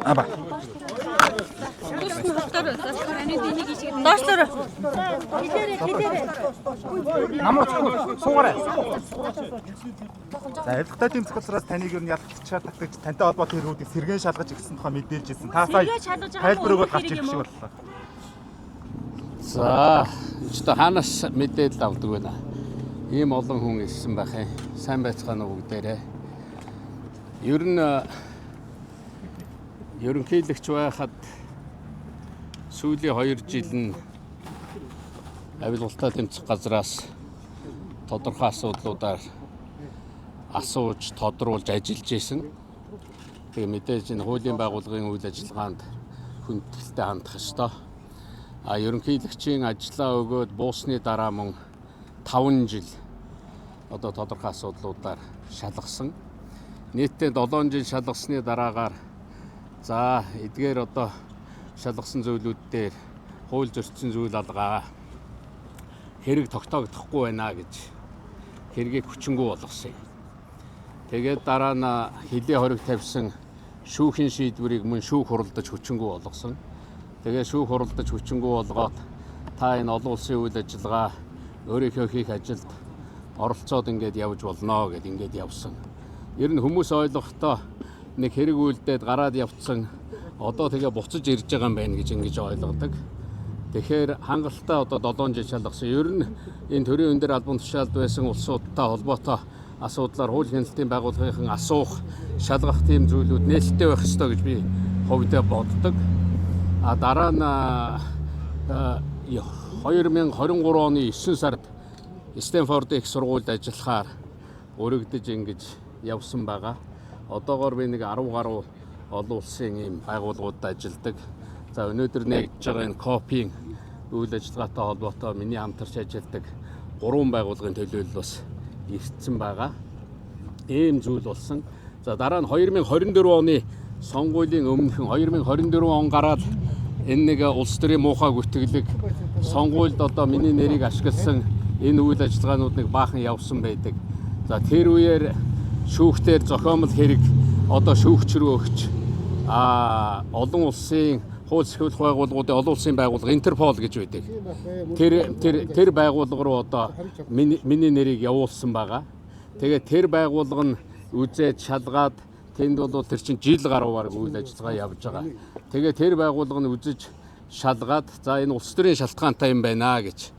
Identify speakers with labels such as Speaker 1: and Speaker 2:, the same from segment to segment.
Speaker 1: Аба.
Speaker 2: Доошлоор.
Speaker 1: Намуу цохиул суугаарай. За, авилгатай тэмцэх газраас таныг ер нь ялгчаар татаж тантай холбоотой хэргүүдийг сэргээн шалгаж ирсэн тухай мэдээлж ирсэн. Та сая
Speaker 2: Сэргээн шалгаж байгаа
Speaker 1: тайлбар өгөөд
Speaker 2: нь
Speaker 1: гарч
Speaker 2: хэрэг
Speaker 1: ирэх шиг
Speaker 2: юм уу?
Speaker 1: боллоо.
Speaker 3: За, ч одоо хаанаас мэдээлэл авдаг вэ? Ийм олон хүн ирсэн байх юм. Сайн байцгаана уу бүгдээрээ. Ер нь ерөнхийлөгч байхад сүүлийн 2 жил нь авилгалтай тэмцэх газраас тодорхой асуудлуудаар асууж, тодруулж ажиллаж исэн. Тэгээ мэдээж энэ хуулийн байгууллагын үйл ажиллагаанд хүндэтгэлтэй хандах ёстой. А ерөнхийлөгчийн ажлаа өгөөд буусны дараа мөн 5 жил одоо тодорхой асуудлуудаар шалгасан. Нийтдээ 7 жил шалгасны дараагаар за эдгээр одоо шалгасан зүйлүүд дээр хууль зөрчсөн зүйл алгаа. Хэрэг тогтоогдохгүй байна гэж хэргийг хүчингү болгосон юм. Тэгээд дараа нь хилийн хориг тавьсан шүүхийн шийдвэрийг мөн шүүх хуралдаж хүчингү болгосон. Тэгээ шүүх хуралдаж хүчингү болгоод та энэ олон улсын үйл ажиллагаа өөрийнхөө хийх ажилд оролцоод ингээд явж болно гэд ингээд явсан. Ер нь хүмүүс ойлгохдоо нэг хэрэг үйлдээд гараад явцсан одоо тэгээ буцаж ирж байгаа юм байна гэж ингэж ойлгодог. Тэгэхээр хангалттай одоо 7 жил шалгасан. Ер нь энэ төрийн өндөр албан тушаалд байсан улсуудтай холбоотой асуудлаар хууль хяналтын байгууллагын асуух, шалгах тийм зүйлүүд нээлттэй байх ёстой гэж би хувьдаа боддог. А дараа нь 2023 оны 9 сард Стэнфордын их сургуульд ажиллахаар өргөдөж ингэж явсан байгаа. Одоогоор би нэг 10 гаруй олон улсын ийм байгууллагуудад ажилладаг. За өнөөдөр нэгдэж байгаа энэ копийн үйл ажиллагаатай холбоотой миний хамтарч ажилладаг гурван байгууллагын төлөөлөл бас ирсэн байгаа. Ийм зүйл болсон. За дараа нь 2024 оны сонгуулийн өмнөхөн 2024 он гараад энэ нэг улс төрийн муухай гүтгэлэг сонгуульд одоо миний нэрийг ашигласан энэ үйл ажиллагаанууд нэг баахан явсан байдаг. За тэр үеэр шүүхтэр зохиомл хэрэг одоо шүүгч рүү өгч олон улсын хууль сахиулах байгууллагуудын олон улсын байгууллага Интерпол гэж байдаг. Тэр байгууллага руу одоо миний нэрийг явуулсан байгаа. Тэгээд тэр байгууллага нь үзээд шалгаад тэнд бол тэр чинь жил гаруй бараг үйл ажиллагаа явж байгаа. Тэгээд тэр байгууллага нь үзэж шалгаад за энэ улс төрийн шалтгаантай юм байна гэж.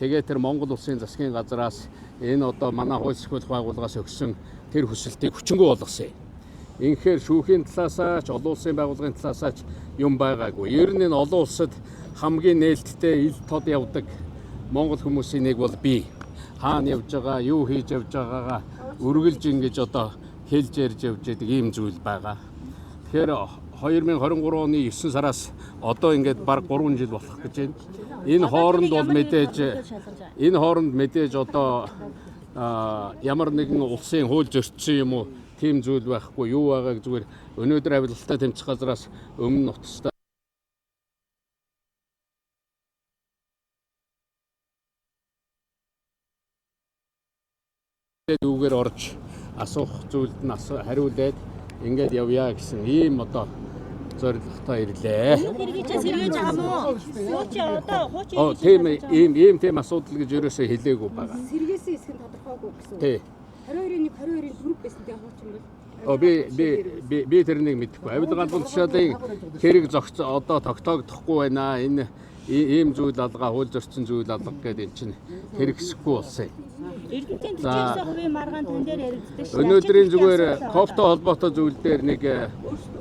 Speaker 3: Тэгээд тэр Монгол улсын засгийн газраас энэ одоо манай хууль сахиулах байгууллагаас өгсөн тэр хүсэлтийг хүчингү болгосон юм. Инхээр шүүхийн талаасаа ч олон улсын байгууллагын талаасаа ч юм байгаагүй. Ер нь энэ олон улсад хамгийн нээлттэй ил тод явдаг Монгол хүмүүсийн нэг бол би. Хаана явж байгаа, юу хийж явж байгаагаа үргэлж ингэж одоо хэлж ярьж явж байдаг ийм зүйл байгаа. Тэгэхээр 2023 оны 9 сараас одоо ингээд баг 3 жил болох гэж байна. Энэ хооронд бол мэдээж энэ хооронд мэдээж одоо ямар нэгэн улсын хууль зөрчсөн юм уу тийм зүйл байхгүй. Юу байгааг зүгээр өнөөдөр авилгалтай тэмцэх газраас өмнө нутастай үүгээр орж асуух зүйлд нь хариулаад ингээд явъя гэсэн ийм одоо зорилготой ирлээ.
Speaker 2: Хэргийг чи сэргээж байгаа юм уу? Хуучин одоо хуучин
Speaker 3: Оо тийм ийм тийм асуудал гэж ерөөсөө хэлээгүй байгаа.
Speaker 4: Сэргээсэн хэсэг нь тодорхойгүй гэсэн үг.
Speaker 3: Тий.
Speaker 4: 22-ийн 1 22-ийн 4 байсан тэгээ хуучин бол.
Speaker 3: Оо би би би би тэрнийг мэдэхгүй. Авилга албан тушаалын хэрэг зогц одоо тогтоогдохгүй байна. Энэ ийм зүйл алгаа, хууль зөрчсөн зүйл алга гэдэг эн чинь хэрэгсэхгүй болсон юм.
Speaker 2: Эрдэмтдийн 49% маргаан тэн дээр яригддаг шүү.
Speaker 3: Өнөөдрийн зүгээр коптой холбоотой зүйл дээр нэг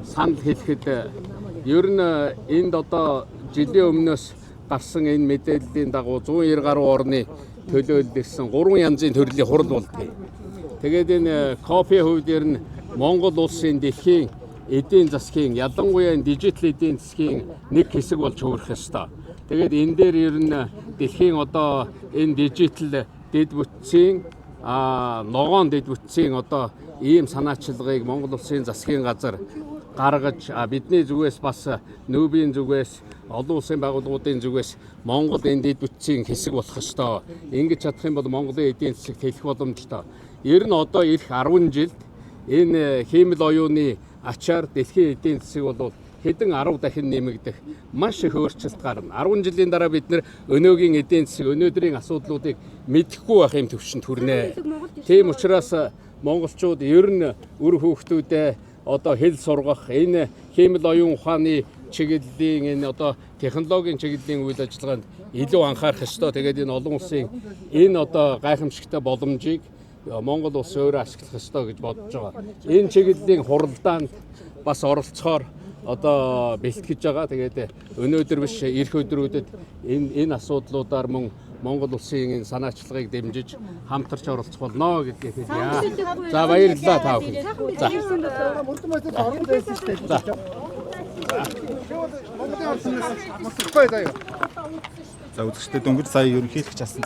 Speaker 3: санал хэлэхэд ер нь энд одоо жилийн өмнөөс гарсан энэ мэдээллийн дагуу 190 гаруй орны төлөөлөл ирсэн 3 янзын төрлийн хурал болдгийг. Тэгээд энэ кофе хувьд ер нь Монгол улсын дэлхийн эдийн засгийн ялангуяа энэ дижитал эдийн засгийн нэг хэсэг болж хувирах ёстой. Тэгээд энэ дээр ер нь дэлхийн одоо энэ дижитал дэд бүтцийн ногоон дэд бүтцийн одоо ийм санаачилгаыг Монгол улсын засгийн газар Гаргаж бидний зүгээс бас нүүбийн зүгээс, олон улсын байгууллагуудын зүгээс Монгол энд эд бүтцийн хэсэг болох ёстой. Ингэж чадах юм бол Монголын эдийн засагт хэлэх боломжтой. Ер нь одоо ирэх 10 жилд энэ хиймэл оюуны ачаар дэлхийн эдийн засаг бол хэдэн 10 дахин нэмэгдэх маш их өөрчлөлт гарна. 10 жилийн дараа бид нэр өнөөгийн эдийн засаг, өнөөдрийн асуудлуудыг мэдэхгүй байх юм төвшөнд хүрнэ. Тийм учраас монголчууд ер нь үр хүүхдүүдээ одоо хэл сургах, энэ хиймэл оюун ухааны чиглэлийн, энэ одоо технологийн чиглэлийн үйл ажиллагаанд илүү анхаарах ёстой. Тэгээд энэ олон улсын энэ одоо гайхамшигтай боломжийг Монгол улс өөрөө ашиглах ёстой гэж бодож байгаа. Энэ чиглэлийн хуралдаанд бас оролцохоор одоо бэлтгэж байгаа. Тэгээд өнөөдөр биш, ирэх өдрүүдэд энэ асуудлуудаар мөн Монгол улсын энэ санаачлагыг дэмжиж хамтарч оролцох болно гэдгийг хэлье. За, баярлалаа та бүхэн. За.
Speaker 5: Мөрдөн байсад орон байсан шүү дээ. Монголын орсон мосхгүй заяа.
Speaker 1: За, үзэгчдээ, дөнгөж сая ерөнхийлөгч асан